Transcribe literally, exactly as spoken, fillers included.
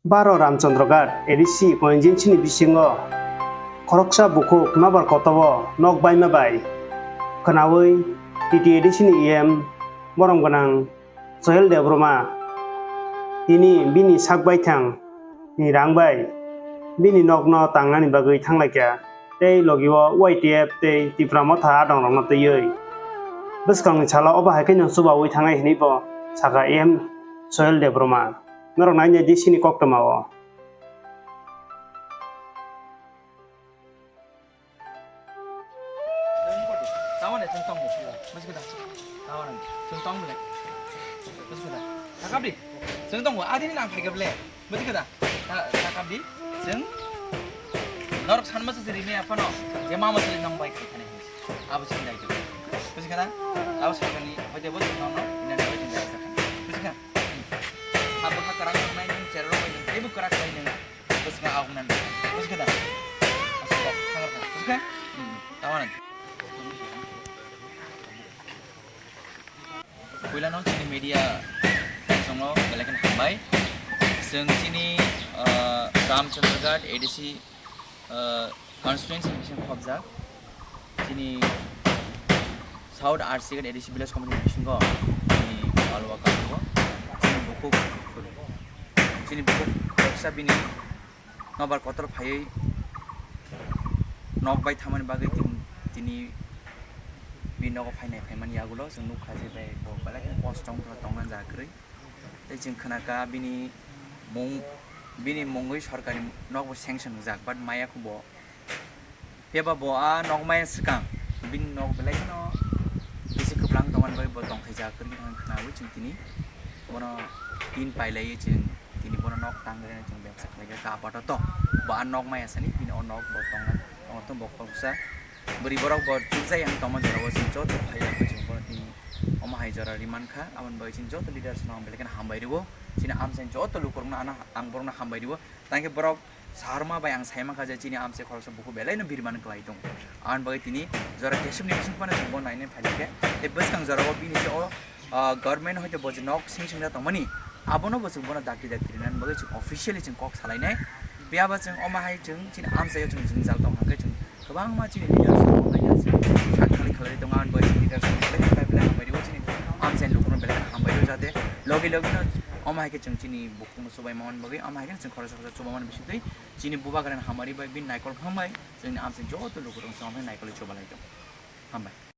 Baro Ramchandra Ghat A D C constituency ni bisingo khoroksa bukhuk nobar kotobo nok baima bai khwnawi T T A D C ni E M borom gwnang Sohel Debbarma tini bini sak baithang ni rang bai bini nokno tangnani bagwi thanglaikha. Tei logi o Y T F tei Tipra Motha adongrokno twiwi bwskangni salo obo hai kheno chubaui thangnai hwnwi bo sakha M Sohel Debbarma. Norok naina D C ni koktwma o. Tamani chwng tongo. Bwswk da. Tamani chwng tong bile. Bwswk da. Thakabdi. Chwng tongo. Adini nang phaikha bile. Bwswk da. Thakabdi. Chwng norok sanma se rimya phano. Je mama se nang bai khai khane. Abo chwng dai. Bwswk da. Abo sakani. Hoite bo chwng tongno. Ina dai chwng dai sakani. Bwswk da. Abo ha karang nang nai nang cherok nang. Ebo karak nai nang. Bwswk ang nang. Bwswk da. Aswk kok thangrwkha. Bwswk? Hmm. Tamani. Puilano chini media songno belai kheno hambai. Chwng chini, ah, Ramchandra Ghat A D C, ah, constituency ni bisingo khobjak. Chini South R C Ghat A D C Village Committee ni bisingo chini Palwa Kabugo chini bukhuk, chini bukhuk khoroksa bini nobar kotor phaiwi nok bai thamani bagwi tin-, tini bini nogo phainai phaimani yagulo chwng nukha je bai bo belai kheno kosto wngkha tongna ja kwrwi. Tei chwng khwnakha bini mung, bini mungwi sorkarni nokbo sanction wngjak, but maya khubo. Phiya ba bo a nok maya swkang, bini nok belai kheno bisi kwblang tongmani bagwi bo tongkhaijak, kwrwngwi thangwi khwnawi chwng tini bono tin pailaiwi chwng tini bono nok tangwi chwng bebsa khlaikha. Apato to bo a nok maya sani, bini o nok bo tongna, tongna bo khoroksa. Bwrwi borok bo chukjai ang tongma jorao chwng joto phaijak chwng bono tini omo hai jora ri mankha, aboni bagwi chini joto leaders no ang belai kheno hambai rwo, chini amchaini joto lukurokno ano ang borokno hambai rwo, tangkhe borok saharma bai ang sai mankha je chini amchai khoroksa bukhuk belai no birman kwlai tongo, aboni bagwi tini jora keswk ni bising phano chwng bono nainani phaikha, tei bwskang jorao bini je o ah, government hoite bo je nok sing sing da tongmani, abono bo chwng bono dakti dakti rinani bagwi chwng officially chwng kok salainai. Phiya ba chwng omo hai chwng chini amchaio chwng jwngjal tong hwnkhe chwng kwbangma chini leaders rok hai chwng sak khalai khalai tongo, ani bagwi chini leaders rok belai belai belai hambai rwo chini amchaini lukurokno belai belai hambai rwo, jate logi logi no omo hai khe chwng chini bukhukno chubai mani bagwi, omo hai khe chwng khoroksa khoroksa chuba mani bisingtwi chini bubagrani hamari bai bini naikol phang bai chwngni amchaini joto lukurok chwng omo hai naikolwi chuba lai tongo. Hambai.